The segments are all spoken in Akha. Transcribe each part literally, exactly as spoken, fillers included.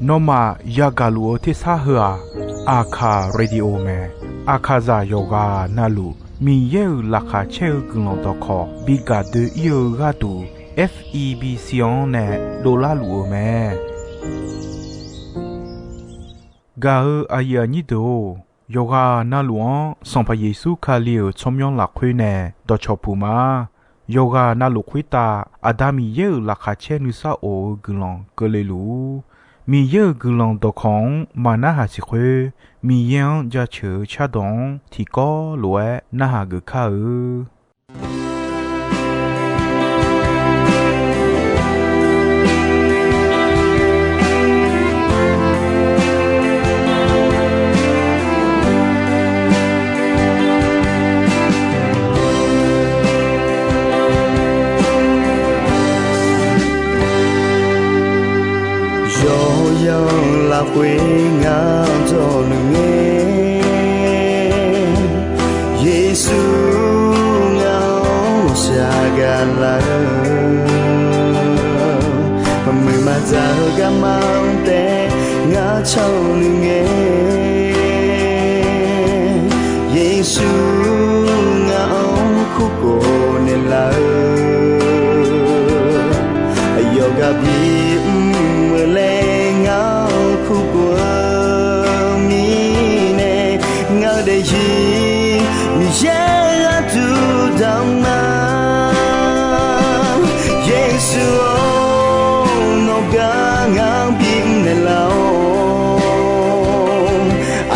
Nawmaf yagaq luf-eu tersar heu-aq, Aqkaq radio mae. Aqkaqzaq yawqghaq navluf Miqyaer-euq laqkhaq caer-eu guiqlanq dawqkawq bi gaq doe-ir-eu gharduq, F E B C-anr nae dovlar luf-eu mae. Gaq-eu aqyuif aqnyir deuq-or, yawqghaq navluf-anr Sanqpaq Yeqsur Kali-euq tsawrmyanr lafkhoer nae dawqcawq puq ma. Yawqghaq navluf khoertav Aqda Miqyaer-euq laqkhaq caer nuisar of-eu guiqlanq keuvle luf-ur. Miqyaer-euq guiqlanq dawqkawq-anr maqnarhaq siq khoer, Miqyaer-anr jaceuq-eu cardawq-anr tiqkawv lof-aer narhaq geuf kar-eu. Yawqyan lafkhoer ngar dawqnui ngae, Yeqsur ngaq-anr shaq gaqlar-eu, maqmuiq maqdzaq-eu garma-anr taef ngar canluf ngae, Yeqsur ngaq-anr kurkhof naeqlaf-eu, aqyawf gaq bimr-eu laer ngar-anr kurkhof-eu mirnae, ngaq-eu daefzir Miqyaer gharduq damq ma. Yeqsur-or, nawqgar ngar bimr naeqlaf-awr,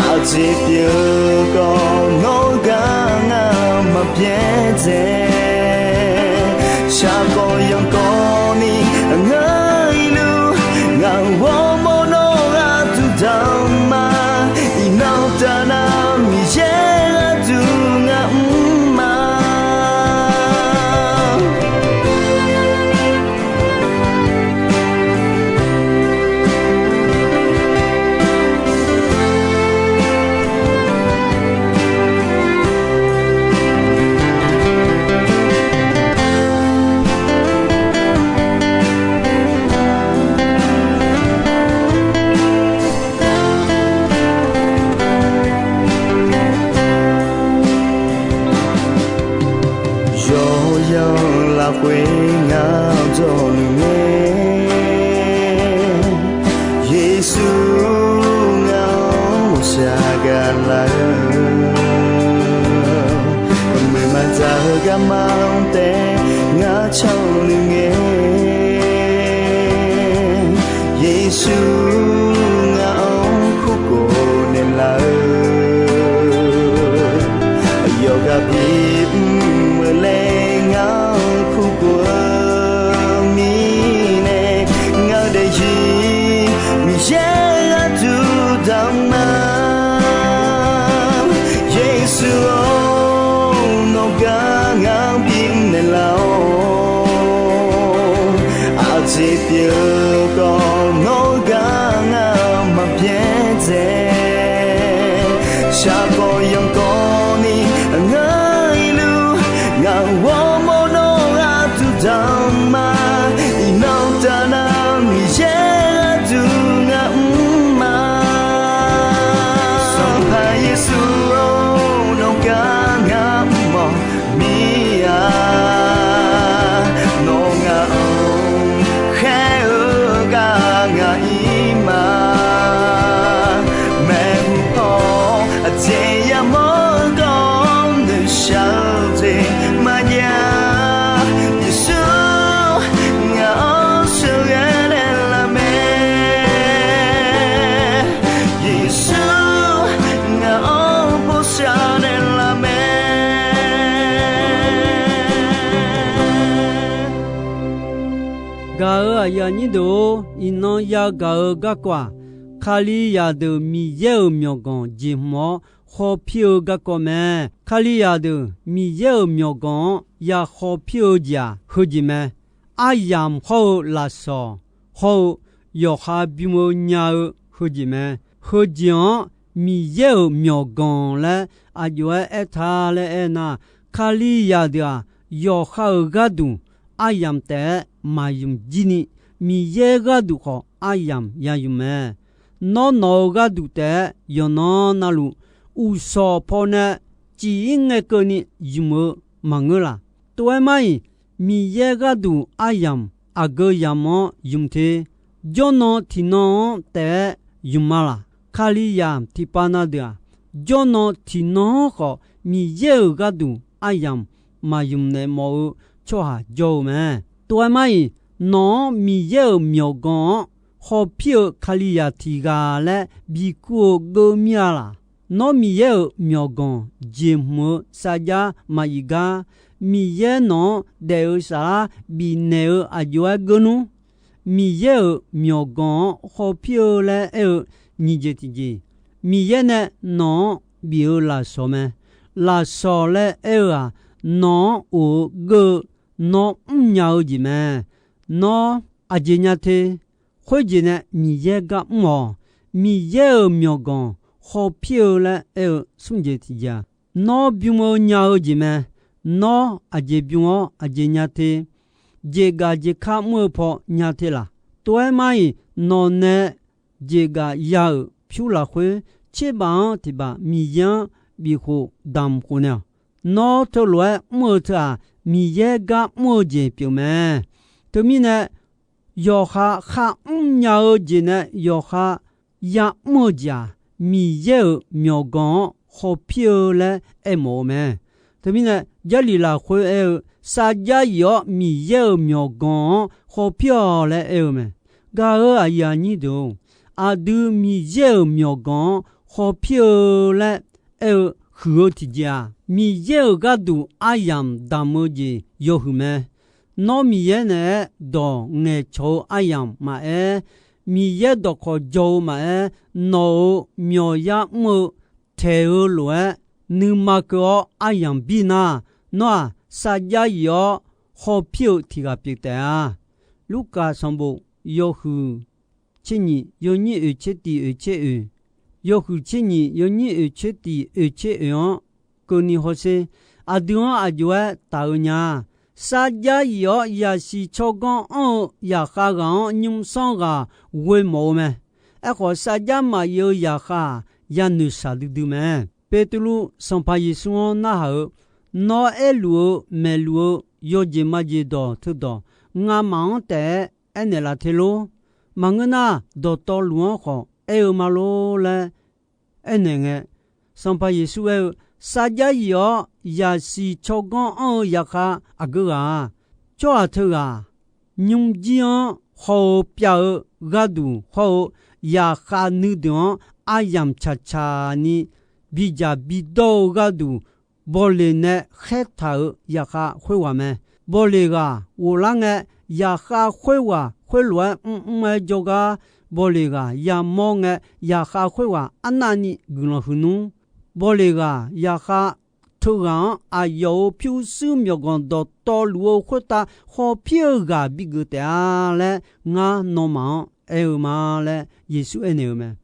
aqjeq pyeuf-eu khawf nawqgar ngar maqbyaerdzae. Shaqkawv yanqkawv ni ngeur-ir luf, ngaq ghawrmawr nawr gharduq damq ma. Iqnan taf nar Miqyaer gharduq ngaq mr ma. Yawqyan lafkhoer ngar dawqnui ngae, Yeqsur ngaq-anr shaq gaqlar-eu, maqmuiq maqdzaq-eu garma-anr taef ngar canluf ngae, Yeqsur ngaq-anr kurkhof naeqlaf-eu, aqyawf gaq bimr-eu laer ngar-anr kurkhof-eu mirnae, ngaq-eu daefzir Miqyaer gharduq damq ma. Yeqsur-or, nawqgar ngar bimr naeqlaf-awr, aqjeq pyeuf-eu khawf nawqgar ngar maqbyaerdzae. Shaqkawv yanqkawv ni ngeur-ir luf, ngaq ghawrmawr nawr gharduq damq ma. Iqnan taf nar Miqyaer gharduq ngaq mr ma. Sanqpaq Yeqsur-or, nawqgar ngar mr mawf mir-a. Nawr ngaq-anr khaer-eu gar ngaq-ir ma. Maeqhu paw aqjeq yamawr-eu gawr noeqshaq-eu jeq maqjav. Yeqsur ngaq-anr sheuqghae naeqlaf mae. Yeqsur ngaq-anr bosav naeqlaf mae. Gaq-euq aqyuif aqnyir deuq-or, iqnan yagaq-eu garkawv-aq, Kalizaq deuq Miqyaer-euq myawqganq jeqhmq-awr khawpir-eu garkawv mae. Kalizaq deuq Miqyaer-euq myawqganq-anr ya khawpir-eu jeq-aq, heujeq mae. Aryamq hawr-eu lafsawq hawr-eu yawqha bym-eu nya-eu heujeq mae. Heujeq-anr Miqyaer-euq myawqganq laer aqjox-aer aertaq laer aernar, Kalizaq deuq-aq, yawqha-euq gharduq aryamq taef-aer maqymq jir ni Miqyaer gharduq khawf aryamq ya ymq mae. Nawr, nawq-euq gharduq taef-aer yawqnan navluf uqshawq pawnae cif-ir ngae keuvni ymq-eu maqngeur laq? Tov-aer mar-iq, Miqyaer gharduq aryamq aqgeu yamq-anr ymq te. Jawrnan tiqnan-anr taef-aer ymq ma laq? Kalizaq tiqpav na deuq-aq, jawrnan tiqnan-anr khawf Miqyaer-euq gharduq aryamq maqymq naeq mawf-eu tsawrhaq jawr-eu mae. Tov-aer mar-iq, nawq-anr Miqyaer-euq myawqganq-anr hawpir-eu Kalizaq tiq ghaq laer bikur-eu geur mir-a laq? Nawr, Miqyaer-euq myawqganq jeqhmq-eu sarjax maqyif gar, Miqyaer nawq-anr daef-eu saflar bifnaeq-eu aq jov-aer geur nmr. Miqyaer-euq myawqganq-anr hawpir-eu laer aer-eu nyiq jeq tiqjeq, Miqyaer nae nawq-anr bif-eu lafsawq mae. Lafsawq laer aer-eu-aq, nawq-anr of-eu geur-eu, nawr mrnya-eu jeq mae. Nawr, aqjeq nya te. Khoerjeq nae Miqyaer gar mr-awq. Miqyaer-euq myawqganq hawpir-eu laer aer-eu smr jeq tiqjeq-aq, nawr bym-eu nya-eu jeq mae. Nawr aqjeq bym-awr aqjeq nya te. Jeqgaf jeq kar mr-eu paw nya te laq? Tov-aer mar-iq, nawq nae jeqgaf ya-euq pyur lafkhoer, tserbaf-anr tiqbaf Miqyaer-anr bifkhof damq khof naeq-awq. Nawr, teulof-aer mr-eu teu-aq, Miqyaer gar mr-eu jeq pyeuf mae. Teumirnae, yawqha kharmr nya-eu jeq nae yawqha ya'mr-eu jeq-aq, Miqyaer-euq myawqganq-anr hawpir-eu laer aermawf-eu mae. Teumirnae, Jarlif lafkhoer aer-eu, sarjax yif-awr Miqyaer-euq myawqganq-anr hawpir-awq laer aer-eu mae. Gaq-euq aqyuif aqnyir deuq-or, aqdui Miqyaer-euq myawqganq-anr hawpir-eu laer aer-eu huiq-eu tiqjeq-aq, Miqyaer-euq gharduq aryamq damq-eu jeq yawhuiq mae. Nawr, Miqyaer naeq-aer dawq ngaeqcawq-eu aryamq maqaer, Miqyaer dawqkawq jaw-eu maqaer, nawq-euq myawqyar mr-eu taeq-eu lof-aer nuima keuv-awr aryamq bir nar, nawr-aq sarjax yif-awr hawpir-eu tiq ghaq pyeuf taef-a. Lurkaf sanqbof yawhuiq tser nyiq yawnyir oeq tser tiq oeq tser oeq, yawhuiq tser nyiq yawnyir oeq tser tiq oeq tser oeq-anr keuvni hawsher. Aqdui-anr aq jov-aer taf-eu nya. Sarjax yif-awr yaqsiq tsawrganr anr-eu zaqkhav ghaq-anr nymrsanr ghaq ghoe mawf-eu mae. Aerkhawf, sarjax maqyif-eu zaqkhav-aq, yanoeq shaq duidui mae. Beqtuvluv Sanqpaq Yeqsur-anr narhaq-eu, nawr aerluf-eu maeqluf-eu yawjeq majeq dawq teudawq, ngamaf-anr taef-aer aernaeq laf te lor. Maqngeur nar, dawqtawvluf-anr khawf aer-eu ma lor laer aernaeq ngae, Sanqpaq Yeqsur aer-eu, sarjax yif-awr yaqsiq tsawrganr anr-eu zaqkhav aqgeu ghaq-aq, tsawrhaq teughaq nymrjir-anr haw-eu pyav-eu gharduq hawr-eu, zaqkhav nuideuq-anr aryamq tsaqtsaq ni bidzaq bidawr-eu gharduq, bawleq nae khaertaq-euq zaqkhav khoerghaq mae. Bawleq ghaq ghoflar ngae, zaqkhav khoerghaq khoerlof-aer mrmr-aer jawrgar, bawleq ghaq yamawr ngae, zaqkhav khoerghaq arnavni guiqlanq huiq nmr. Bawleq ghaq zaqkhav teughaq-anr aqyawf-euq pyurshuir myawqganq dawqtawvluf-eu khoertav hawpir-eu ghaq bigeuf taef-a laer, ngar nawmaf-anr aer-eu ma laer Yeqsur aernaeq-eu mae.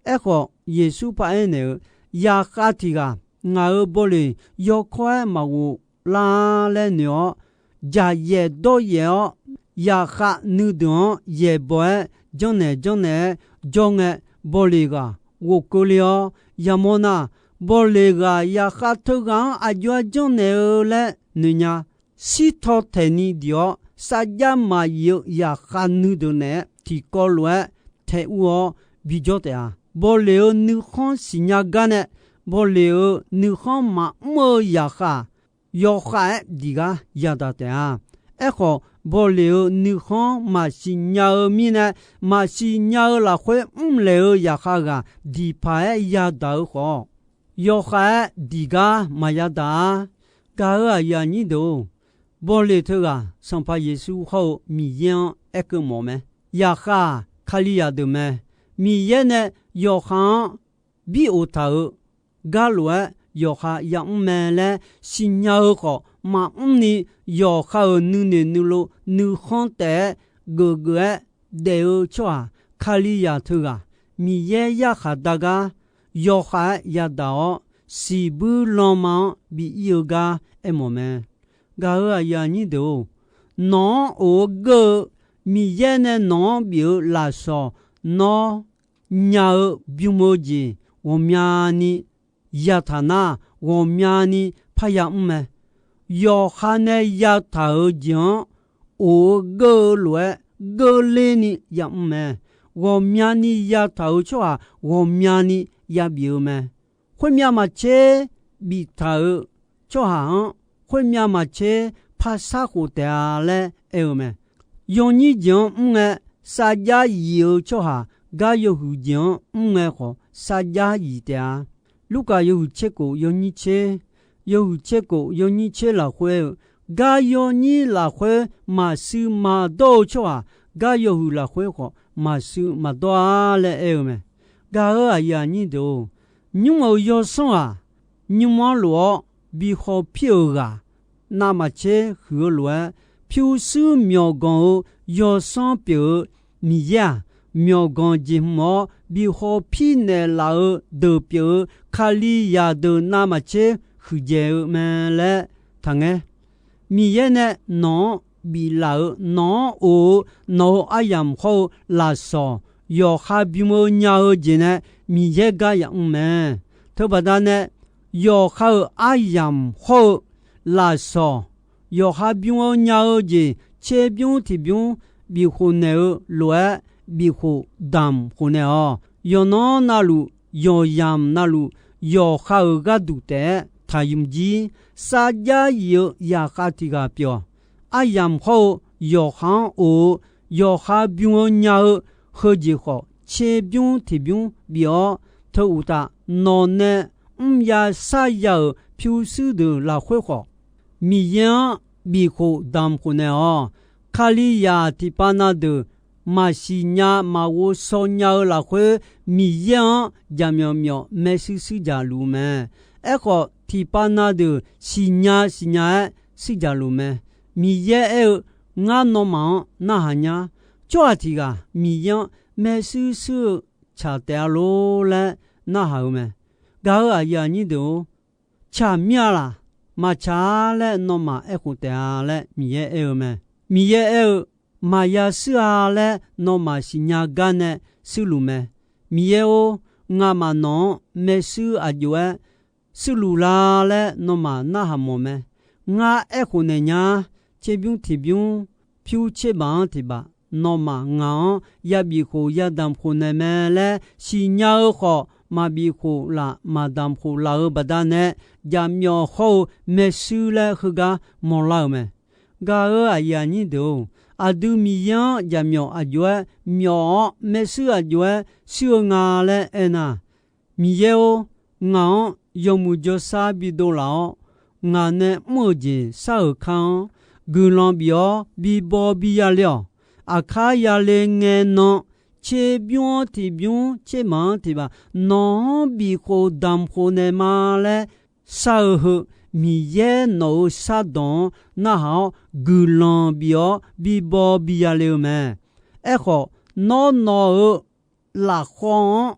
Aerkhawf, Yeqsur paraer naeq-eu, zaqkhav tiq ghaq ngaq-euq bawleq yawkawr-aer maqghof lar laer noeq-awr, dzaqyaef dawryaef-awr, zaqkhav nuideuq-anr yaeqbawq-aer janrnaeq janrnaeq-aer jawr ngae, bawleq ghaq ghofkeuvle-awr yamawr nar, bawleq ghaq zaqkhav teughaq-anr aq jov-aer janrnaeq-eu laer noeqnya. Shirtaw taeqni diq-awr, sarjax maqyif-eu zaqkhav nuideuq naeq-aer tiqkawv lof-aer taeq ur-awr bijawr taef-a. Bawleq-euq nuikhanr siqnya gar nae, bawleq-euq nuikhanr maqmr-eu zaqkhav yawkhav-aer diq gar yadaq taef-a. Aerkhawf, bawleq-euq nuikhanr maqsiq nya-eu mirnae, maqsiq nya-eu lafkhoer mrlaeq-eu zaqkhav ghaq diqpaq-aer yadaq-eu khawf, yawkhav-aer diq gar maqya daq-a. Gaq-euq aqyuif aqnyir deuq-or, bawleq teughaq Sanqpaq Yeqsur hawr-eu Miqyaer-anr aerkeuv mawf mae. Zaqkhav-aq, Kalizaq deuq mae. Miqyaer nae yawqha-anr bir oftaq-euq gar lof-aer yawqha yamr mae laer siqnya-eu khawf, maqmr ni yawqha-euq nuinoeq nuilov nuikhanr taef-aer geufgeuf-aer daef-eu tsawrhaq Kalizaq teughaq, Miqyaer yarkhaq dar gar yawkhav-aer yadaq-awr, siqbuir lanma-anr bi ir-eu gar aermawf mae. Gaq-euq aqyuif aqnyir deuq-or, nawq-anr of-eu geur-eu Miqyaer nae nawq-anr bif-eu lafsawq nawr nya-eu bym-eu jeq ghawqmyani yataq nar, ghawqmyani parya mr mae. Yawqha nae yataq-euq jeq-anr of-eu geur-eu lof-aer geurler ni yamr mae. Ghawqmyani yataq-euq tsawrhaq ghawqmyani yabif-eu mae. Khoermyav maqtser biftaq-euq tsawrhaq-anr, khoermyav maqtser parsar khof taef-a laer aer-eu mae. Yawnyir jeq-anr mr ngae, sarjax yif-eu tsawrhaq gar yawhuiq jeq-anr mr ngae khawf, sarjax yif taef-a. Lurkaf yawhuiq tser khof yawnyir tser, yawhuiq tser khof yawnyir tser lafkhoer-eu, gar yawnyir lafkhoer maqshuif maqdawr-eu tsawrhaq gar yawhuiq lafkhoer khawf maqshuif maqdawr-a laer aer-eu mae. Gaq-euq aqyuif aqnyir deuq-or, nymr-euq yawsanr ghaq nymr-anr lof-awr bi khawpir-euq ghaq, navmaqtser huiq-eu lof-aer, pyurshuir myawqganq-eu yawsanr pyeuf-eu Miqyaer-aq, myawqganq jeqhmq-awr bi khawpir naeqlaf-eu deuq pyeuf-eu Kalizaq deuq navmaqtser huiqdzaeq-eu mae laer taqngaer. Miqyaer nae nawq-anr biflaf-eu, nawq-anr of-eu, nawq-euq aryamq hawr-eu lafsawq, yawqha bym-eu nya-eu jeq nae Miqyaer gar yamr mae. Teubaqda nae, yawqha-euq aryamq hawr-eu lafsawq, yawqha bym-eu nya-eu jeq tserbymr tiqbymr bifkhof naeq-eu lof-aer bifkhof damq khof naeq-awq. Yawqnan navluf, yawqyamq navluf, yawqha-euq gharduq taef-aer taqymq jir, sarjax yif-eu zaqkhav tiq ghaq pyeuf-awq. Aryamq hawr-eu yawqha-anr of-eu, yawqha bym-eu nya-eu heujeq khawf, tserbymr tiqbymr bif-awr, teu uqtaf, nawq nae mrya sarya-euq pyurshuir deuq lafkhoer khawf, Miqyaer-anr bifkhof damq khof naeq-awq. Kalizaq tiqpav na deuq maqsiq nya maqghov shaw nya-eu lafkhoer, Miqyaer-anr jaqmyawf myawf maershuir shuir jaq luf-eu mae. Aerkhawf, tiqpav na deuq siqnya siqnya-aer shuir jaq luf mae. Miqyaer aer-eu, Ngar nawmaf-anr narhaq nya. Tsawrhaq tiq ghaq Miqyaer-anr maershuir shuir-eu tsaq taef-a lor laer narhaq-eu mae. Gaq-euq aqyuif aqnyir deuq-or, tsaq mir-a laq, maqtsaq-a laer nawmaf aerkhof taef-a laer Miqyaer aer-eu mae. Miqyaer aer-eu, maqya shuir-a laer nawmaf siqnya gar nae shuirluf mae. Miqyaer-or, ngamaf nawq-anr maershuir aqjox-aer shuirluf la laer nawmaf narhaq mawf mae. Ngar aerkhof naeq nya-ar, tserbymr tiqbymr pyur tserbaq-anr tiqbaq, nawmaf ngaq-anr yabif khof yadamq khof naeq mae laer siqnya-eu khawf, maqbif khof laf maqdamq khof laf-eu baqdanae, jaqmyawf hawr-eu maershuir laer heugar mawrlar-euq mae. Gaq-euq aqyuif aqnyir deuq-or, aqdui Miqyaer-anr jaqmyawf aqjox-aer myawf-awr maershuir aqjox-aer shuir-eu nga laer aernar, Miqyaer-or, ngaq-anr yawmuiq jawrshar bidov laf-awr, ngaq nae mr-euq jeq shar-euq kar-anr guiqlanq bif-awr bibaw biya le-awq. Aqkar yale ngae nan, tserbymr-anr tiqbymr, tserbaq-anr tiqbaq, nawq-anr bif khof damq khof naeq ma laer shar-eu heu, Miqyaer nawq-euq shardawq-anr narhaq-awr guiqlanq bif-awr bibaw biya le-eu mae. Aerkhawf, nawr nawq-euq lafkhawv-anr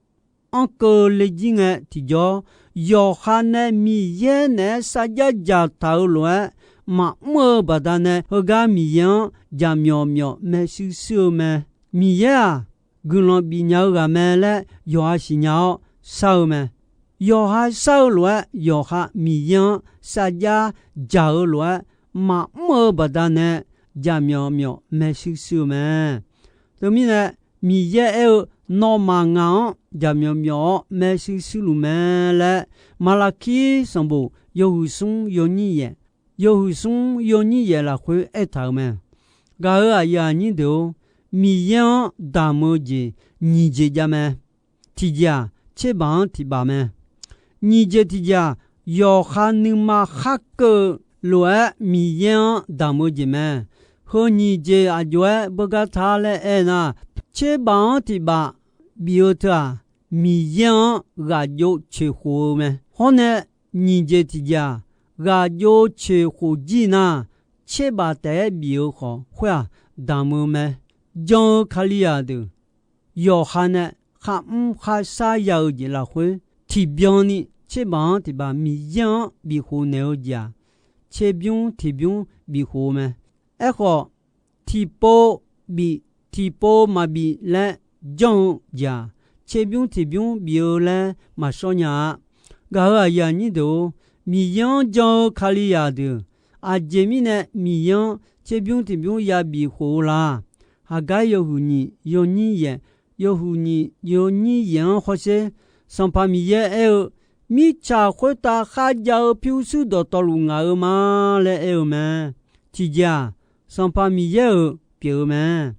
anrkeuv le jir ngae tiqjawr, yawqha nae Miqyaer naeq-aer sarjax dzaqtaq-eu lof-aer maqmr-eu baqdanae, heugar Miqyaer-anr jaqmyawf myawf maershuir shuir-eu mae. Miqyaer-aq, guiqlanq bifnya-eu ghaq mae laer yawqha siqnya-awr shar-eu mae. Yawqha shar-eu lof-aer, yawqha Miqyaer-anr sarjax dzaq-eu lof-aer maqmr-eu baqdanae, jaqmyawf myawf maershuir shuir-eu mae. Teumirnae, Miqyaer aer-eu, nawmaf ngaq-anr jaqmyawf myawf-awr maershuir shuirluf mae laer, Maqlaqkir sanqbof yawhuiq smr yawnyir yaef, yawhuiq smr yawnyir yaef lafkhoer aertaq-euq mae. Gaq-euq aqyuif aqnyir deuq-or, Miqyaer-anr damq-eu jeq nyiq jeq jav mae. Tiqjeq-aq, tserbaq-anr tiqbaq mae. Nyiq jeq tiqjeq-aq, yawqha nuima kharkeuv-eu lof-aer Miqyaer-anr damq-eu jeq mae. Heu nyiq jeq aqjox-aer beugar ta laer aernar, tserbaq-anr tiqbaq bif-eu teu-aq, Miqyaer-anr ghaq jov coeqkhof-eu mae. Hawr nae nyiq jeq tiqjeq-aq, ghaq jov coeqkhof jir nar, tserbaq taef-aer bif-eu khawf khoer-aq damq-eu mae. Jan-eu Kalizaq deuq yawqha nae kharmr kharshar ya-eu jeq lafkhoer, tiqbyan ni tserbaq-anr tiqbaq Miqyaer-anr bifkhof naeq-eu jeq-aq, tserbymr tiqbymr bifkhof-eu mae. Aerkhawf, tiqpov bif tiqpov maqbif laer janr-eu jeq-aq, tserbymr tiqbymr bif-eu laer maqshawr nya-a. Gaq-euq aqyuif aqnyir deuq-or, Miqyaer-anr jan-eu Kalizaq deuq, aqjeq mirnae Miqyaer-anr tserbymr tiqbymr yabif khof-eu la? Haqgair yawhuiq nyiq yawnyir yaeq, yawhuiq nyiq yawnyir yaeq-anr hawsher. Sanqpaq Miqyaer aer-eu, Mirtsaq khoertav kharjav-eu pyurshuir dawqtawvluf ngaq-euq ma laer aer-eu mae. Tiqjeq-aq, Sanqpaq Miqyaer-euq pyeuf-eu mae.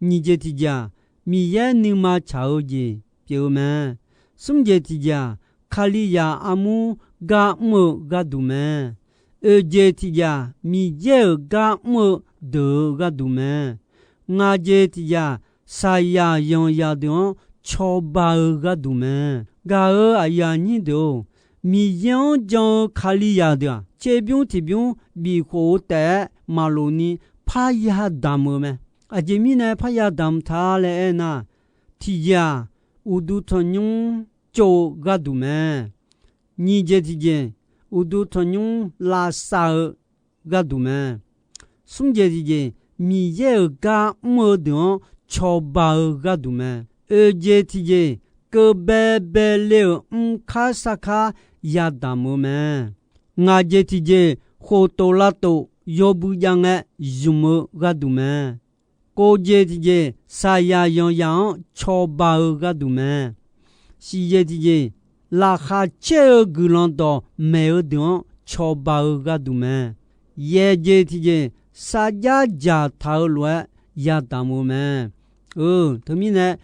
Nyiq jeq tiqjeq-aq, Miqyaer nuima tsaq-eu jeq pyeuf-eu mae. Smr jeq tiqjeq-aq, Kalizaq armur gar mr-eu gharduq mae. Oeq jeq tiqjeq-aq, Miqyaer-euq gar mr-eu deuq-eu gharduq mae. Ngaq jeq tiqjeq-aq, saqyaq yanqzaq deuq-anr cawba-eu gharduq mae. Gaq-euq aqyuif aqnyir deuq-or, Miqyaer-anr jan-eu Kalizaq deuq-aq, tserbymr tiqbymr bifkhof-eu taef-aer maqlof ni parya damq-eu mae. Aqjeq mirnae parya damq ta laer aernar, tiqjeq-aq, uqduq tanqnymr tsov-eu gharduq mae. Nyiq jeq tiqjeq, uqduq tanqnymr lavsav-eu gharduq mae. Smr jeq tiqjeq, Miqyaer-euq gar mr-eu deuq-anr cawba-eu gharduq mae. Oeq jeq tiqjeq, keuv baebae le-euq mrkar sarkar yadamq-eu mae. Ngaq jeq tiqjeq, khoftof lavtof yawbui jav ngae zmq-eu gharduq mae. Kov jeq tiqjeq, saqyaq yanqzaq-anr cawba-eu gharduq mae. Siq jeq tiqjeq, laqkhaq caer-eu guiqlanq dawqmaeq-eu deuq-anr cawba-eu gharduq mae. Yaeq jeq tiqjeq, sarjax dzaqtaq-eu lof-aer yadamq-eu mae. Teumirnae,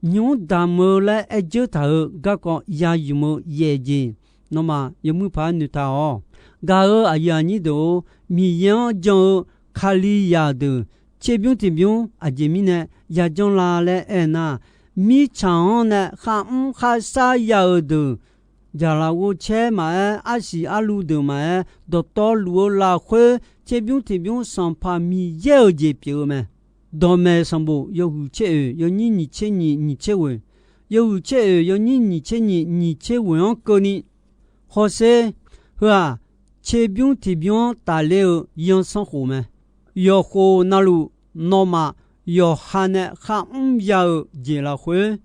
nymq-mr damq-eu laer aer dzeur taq-euq garkawv ya ymq-eu yaeq jeq, nawmaf yawmuiq paq-aer noeqtaq-awq. Gaq-euq aqyuif aqnyir deuq-or, Miqyaer-anr jan-eu Kalizaq deuq tserbymr tiqbymr aqjeq mirnae yajanr la laer aernar, mirtsaq-anr nae kharmr kharshar ya-euq deuq, jaqlaf ghovcaer maqaer, arsiq arluv deuq maqaer, dawqtawvluf-eu lafkhoer tserbymr tiqbymr Sanqpaq Miqyaer-euq jeq pyeuf-eu mae. Dawqmaeq sanqbof yawhuiq tser oeq yawnyir nyiq tser nyiq nyiq tser ghoeq, yawhuiq tser oeq yawnyir nyiq tser nyiq nyiq tser ghoeq-anr keuvni, hawsher, heu-aq, tserbymr tiqbymr-anr tafler-eu yansanr khof mae. Yawqkhof navluf, nawmaf yawqha nae kharmr ya-euq jeq lafkhoer,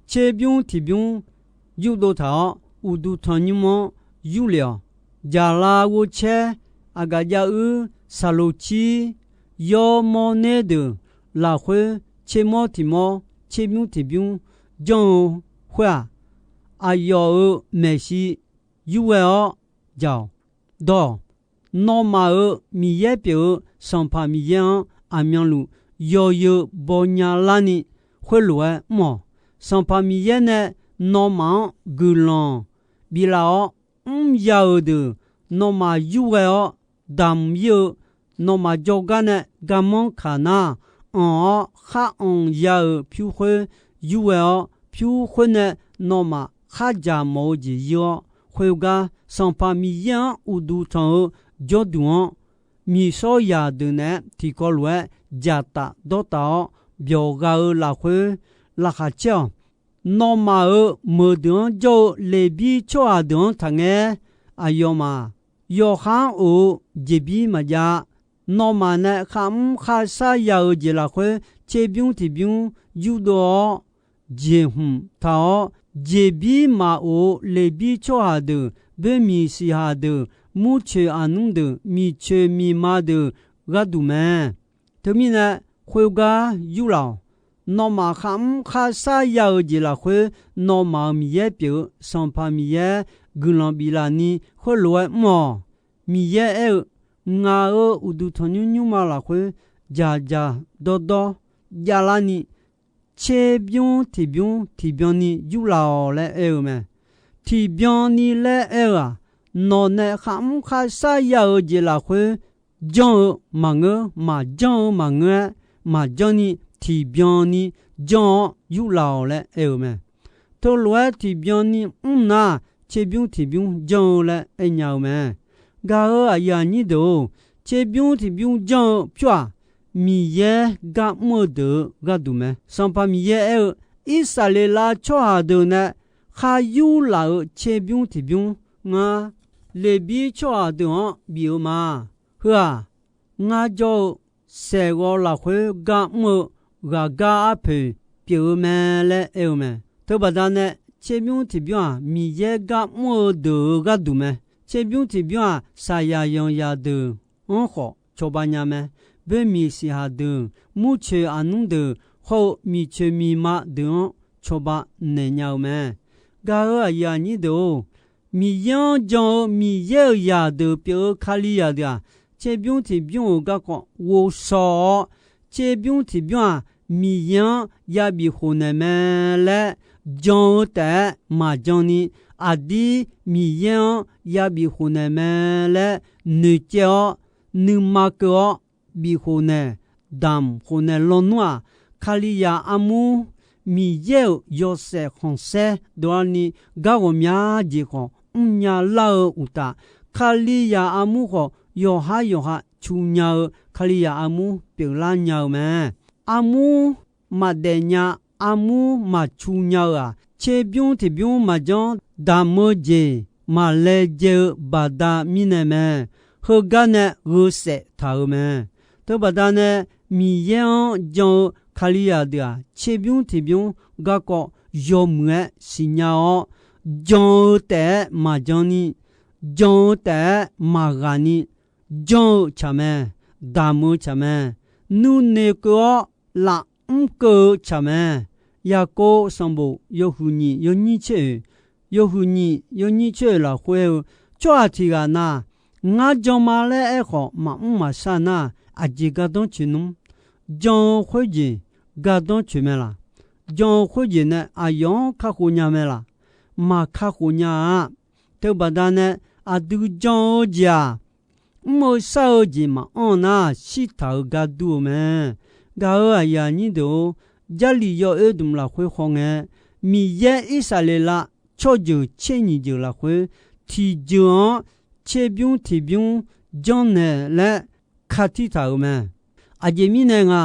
tserbymr tiqbymr yurdov taq-awr, uqduq tanqnymr-anr yurlef-awq. Jaqlav ghovcaer, aqgaf jav uir, saqloq cir, yawr mawrner deuq lafkhoer, tsermawr tiq mawr tserbymr tiqbymr janr-eu khoer-aq, aqyawf-euq maeqshi yurghae-awr jaq-awq. Dawq, nawmaf-euq Miqyaer pyeuf-eu Sanqpaq Miqyaer-anr aqmyanluf yawzeu baw nya larni khoerlof-aer mr-awq. Sanqpaq Miqyaer nae nawmaf-anr guiqlanq biflaf-awr, mr ya-euq deuq nawmaf yurghae-awr damq ir-eu, nawmaf jawrgar nae garmanr kaq nar, anq-awr khar anq ya-euq pyur khoer yurghae-awr, pyur khoer nae nawmaf khardzaq mawf-eu jeq ir-awr, khoergar Sanqpaq Miqyaer-anr uqduq tanq-eu jawrduq-anr, miqshawr zaqdeuq naeq-aer tiqkawv lof-aer dzaqtaf dawrtaf-awr byawq gha-eu lafkhoer laqkhaq caer-awq. Nawmaf-euq meuqdeuq-anr jawr-eu Leqbir tsawrhaq deuq-anr taqngae, aqyawfmaf yawqha-anr of-eu jeqbir maqjav-a. Nawmaf nae kharmr kharshar ya-euq jeq lafkhoer, tserbymr tiqbymr yurdov-awr, jeqhmq taq-awr, jeqbir maqof-eu Leqbir tsawrhaq deuq, boermiq siqhaq deuq, murcoeq aqnmr deuq, miqcoeq miqma deuq gharduq mae. Teumirnae, khoergar yurlaf-awq. Nawmaf kharmr kharshar ya-euq jeq lafkhoer, nawmaf-euq Miqyaer pyeuf-eu Sanqpaq Miqyaer guiqlanq biflaf ni khoerlof-aer mr-awq. Miqyaer aer-eu, Ngaq-euq uqduq tanqnymr nymrma lafkhoer dzaqdzaq dawrdawr javlarni, tserbymr tiqbymr tiqbyan ni yurlaf-awq laer aer-eu mae. Tiqbyan ni laer aer-eu-aq, nawq nae kharmr kharshar ya-euq jeq lafkhoer janr-eu maqngeur, maqjanr-eu maqngeur-aer, maqjanr ni tiqbyan ni janr-awr yurlaf-awq laer aer-eu mae. Teulof-aer tiqbyan ni mr nar, tserbymr tiqbymr janr-eu laer aernya-eu mae. Gaq-euq aqyuif aqnyir deuq-or, tserbymr tiqbymr janr-eu pyur-aq, Miqyaer gar mr-eu deuq-eu gharduq mae. Sanqpaq Miqyaer aer-eu, Irsaqleqlav tsawrhaq deuq nae khar yurlaf-euq tserbymr tiqbymr ngar, Leqbir tsawrhaq deuq-anr bif-eu ma. Heu-aq, ngar jawr-eu saeqghawv lafkhoer gar mr-eu ghaqgar arpoeq pyeuf-eu mae laer aer-eu mae. Teubaqda nae, tserbymr tiqbymr-aq, Miqyaer gar mr-eu deuq-euq gharduq mae. Tserbymr tiqbymr-aq, saqyaq yanqzaq deuq-anr khawf cawba nya mae. Boermiq siqhaq deuq, murcoeq aqnmr deuq, hawr-eu miqcoeq miqma deuq-anr cawba naeq nya-eu mae. Gaq-euq aqyuif aqnyir deuq-or, Miqyaer-anr jan-eu Miqyaer-euq zaqdeuq pyeuf-eu Kalizaq deuq-aq, tserbymr tiqbymr-euq garkawv ghovshaw-awr, tserbymr tiqbymr-aq, Miqyaer-anr yabif khofnaeq mae laer jan-eu taef-aer maqjan ni, aqdir Miqyaer-anr yabif khofnaeq mae laer noeqcaev-awr, nuima keuv-awr bif khofnaeq, damq khofnaeq lawnmr-aq, Kalizaq armur, Miqyaer-euq yawshaef khanqsaer dovlarni gar ghawqmya jeq khawf mrnya lar-eu uqtaf, Kalizaq armur khawf yawqhar yawqha cu nya-eu Kalizaq armur pyeuflar nya-eu mae. Armur maqdaef nya, armur maqcu nya-eu-aq, tserbymr tiqbymr maqjanr, damq-eu jeq maqlaejae-eu baqda mirnae mae. Heugar nae gheu saef taq-euq mae. Teubaqda nae, Miqyaer-anr jan-eu Kalizaq deuq-aq, tserbymr tiqbymr garkawv yawmuiq-aer siqnya-awr, jan-eu taef-aer maqjan ni, jan-eu taef-aer maqghaq ni, janr-eu tsaq mae, damq-eu tsaq mae, nuinoeq keuv-awr lafmr keuv-eu tsaq mae. Yaqkov sanqbof yawhuiq nyiq yawnyir tser oeq, yawhuiq nyiq yawnyir tser oeq lafkhoer-eu, tsawrhaq tiq ghaq na, ngar jan ma laer aerkhawf maqmr maqshar nar, aqjeq gardanr coeq nmr. Jan-eu khoerjeq gardanr coeq mae laq? Jan-eu khoerjeq nae aqyawf-anr kakhof nya mae laq? Maqkakhof nya-a. Teubaqda nae aqdui jan-eu jeq-aq, mr-eu shar-eu jeq maqanr nar, shirtaq-euq gar dur-eu mae. Gaq-euq aqyuif aqnyir deuq-or, Jarlif yawoer dmq lafkhoer khawf ngae, Miqyaer Irsaqleqlav tsawrjeuq tser nyiq jeuq lafkhoer, tiqjeuq-anr tserbymr tiqbymr janrnaeq laer katir taq-euq mae. Aqjeq mirnae nga,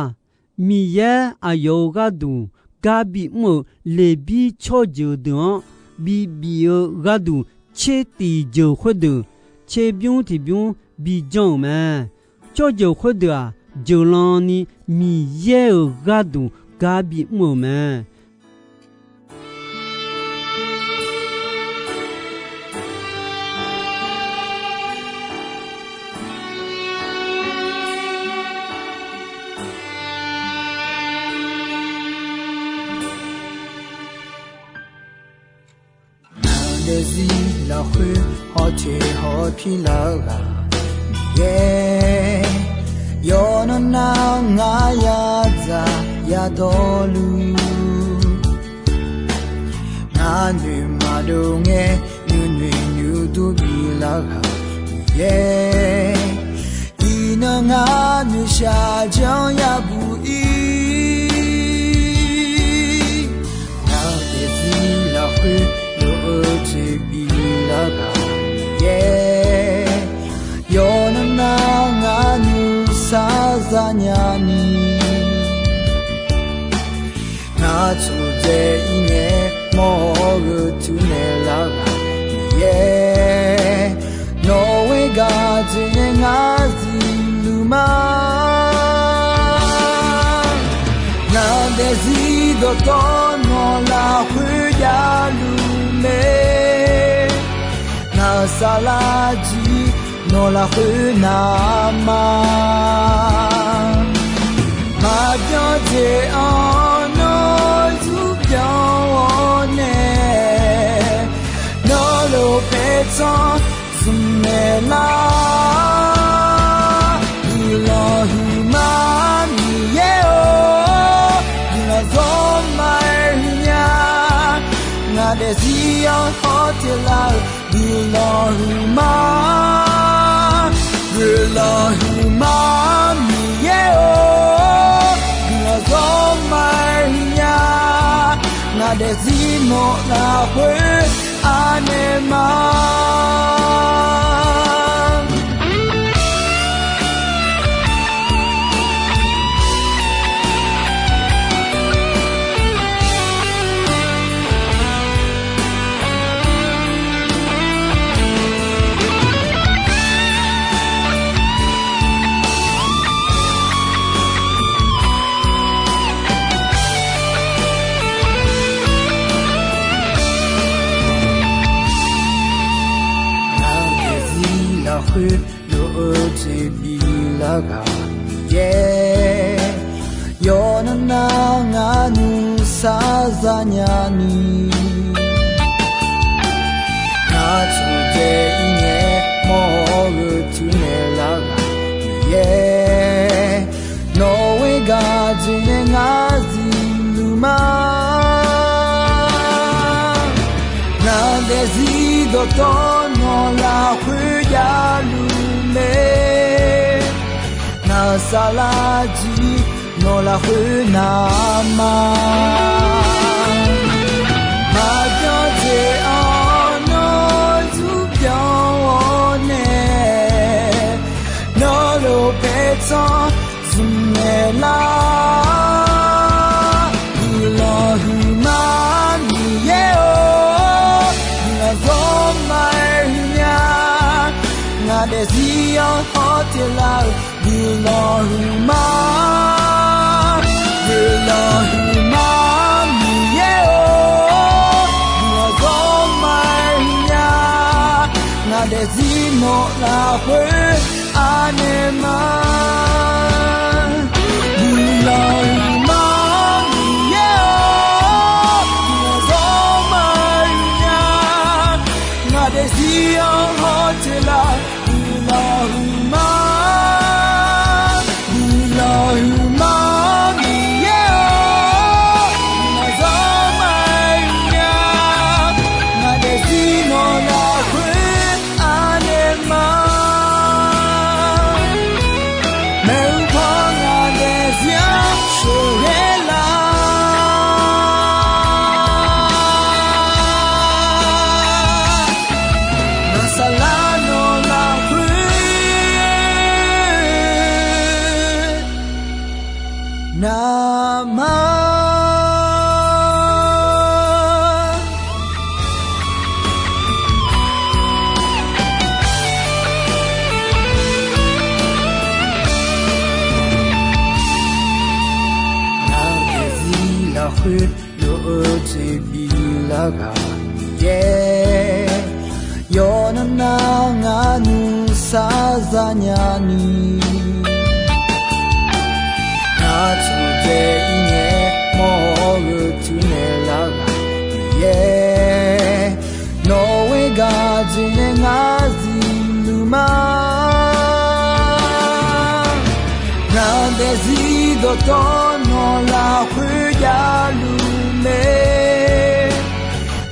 Miqyaer aqyawf-euq gharduq gar bimr-euq Leqbir tsawrjeuq deuq-anr bibif-eu gharduq, tser tiq jeuq khoerdeuq tserbymr tiqbymr bijanr-euq mae. Tsawrjeuq khoerdeuq-aq, jeuqlan ni Miqyaer-euq gharduq gar bimr-euq mae. Ngaq daefzir lafkhoer hawteq hawpir lar-eu ghaq Miqyaer, yawqnan nar ngar yadzaq yadawrluf, ngar noeq maqdov ngae nuinoeq nuidur bilar ghaq Miqyaer, iqnan ngar noeqshaq janr yabuq ir. Ngaq daefzir lafkhoer lof-eu jeq bilar ghaq Miqyaer, yawqnan nar ngar nuisar zanya ni, ngar tsofdzae ir ngae mawr-awr gheu tuv naeq lar ghaq Miqyaer, nawq-euq gharduq nae ngar zifluf ma. Ngaq daefzir dawqtawv nawq lafkhoer javluf mae. Ngaq-euq saflar jir nawq lafkhoer navma. Maqbyan jeq-anr nawr zur byan-awr nae, nawr lof paertsanr zmq naeq lar. Guiqlanq huiqma Miqyaer-or, guiqlanq zawr ma-aer huiqnya. Ngaq daefzir-anr hawteq lar-euq guiqlanq huiqma, guiqlanq huiqma Miqyaer-or, guiqlanq zawr ma-aer huiqnya. Ngaq daefzir nawq lafkhoer anaeq ma. ghaq Miqyaer, yawqnan nar ngar nuisar zanya ni, ngar taqdaef ir ngae mawr-eu tuinaeq lar ghaq Miqyaer, nawq-euq gharduq nae ngar zifluf ma. Ngar daefzir dawqtawv nawq lafkhoer javluf mae. Ngar saflar jir nawq lafkhoer navma. Maqbyan jeq-anr nawr zurpyanq-awr nae, nawr lof paertsanr zmqmaeq lar. Guiqlanq huiqma Miqyaer-or, guiqlanq zawr ma-aer huiqnya. Ngar daefzir-anr hawteq lar-eu guiqlanq huiqma. Guiqlanq huiqma Miqyaer-or, guiqlanq zawr ma-aer huiqnya. Ngar daefzir nawq lafkhoer anaeq ma. Guiqlanq huiqma Miqyaer-or, guiqlanq zawr ma-aer huiqnya. Ngar daefzir-anr hawteq lar-eu guiqlanq huiqma. Guiqlanq huiqma Miqyaer-or, guiqlanq zawr ma-aer huiqnya. Ngar daefzir nawq lafkhoer anaeq ma. Maeqhu paw ngar daefzir-anr sheuqghae lar. Ngar saflar nawq lafkhoer navma. Ngar daefzir lafkhoer lof-eu jeq biflar ghaq Miqyaer, yawqnan nar ngar nuisar zanya ni, ngar taqdaef ir ngae mawr-eu tuinaeq lar ghaq Miqyaer, nawq-euq gharduq nae ngar zifluf ma. Ngar daefzir dawqtawv nawq lafkhoer javluf mae.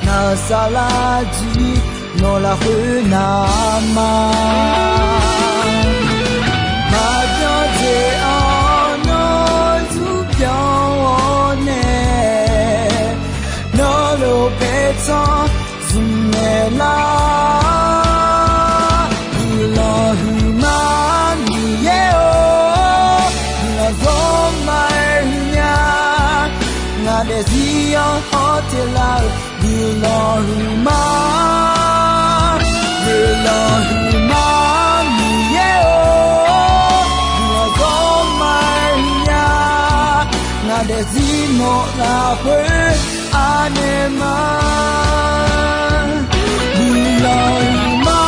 Ngar saflar jir nawq lafkhoer navma. Maqbyan jeq-anr nawr zurpyanq-awr nae, nawr lof paertsanr zmqmaeq lar. Guiqlanq huiqma Miqyaer-or, guiqlanq zawr ma-aer huiqnya. Ngar daefzir-anr hawteq lar-eu guiqlanq huiqma. Guiqlanq huiqma Miqyaer-or, guiqlanq zawr ma-aer huiqnya. Ngar daefzir nawq lafkhoer anaeq ma. Guiqlanq huiqma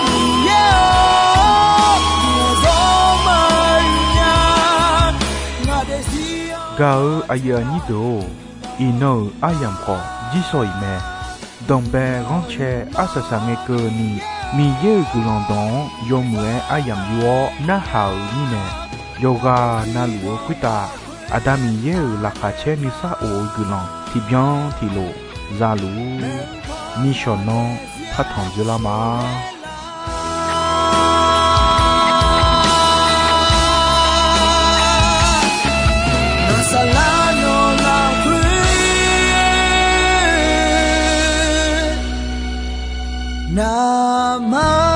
Miqyaer-or, guiqlanq zawr ma-aer huiqnya. Ngar daefzir-anr Gaq-eu aqyuif aqnyir deuq-or, iqnan-euq aryamq khawf jirsawq iq mae. Danqbae ghanrcae arsaq saqngae keuvni, Miqyaer-euq guiqlanq dawq-anr yawmuiq-aer aryamq yur-awr narhaq-euq mirnae, yawqghaq navluf-eu khoertav Aqda Miqyaer-euq laqkhaq caer nuisar of-eu guiqlanq tiqbyan tiqlof za luf-ur. Nishawq nanr partanq dzeurlar ma. Ngar saflar nawq lafkhoer navma.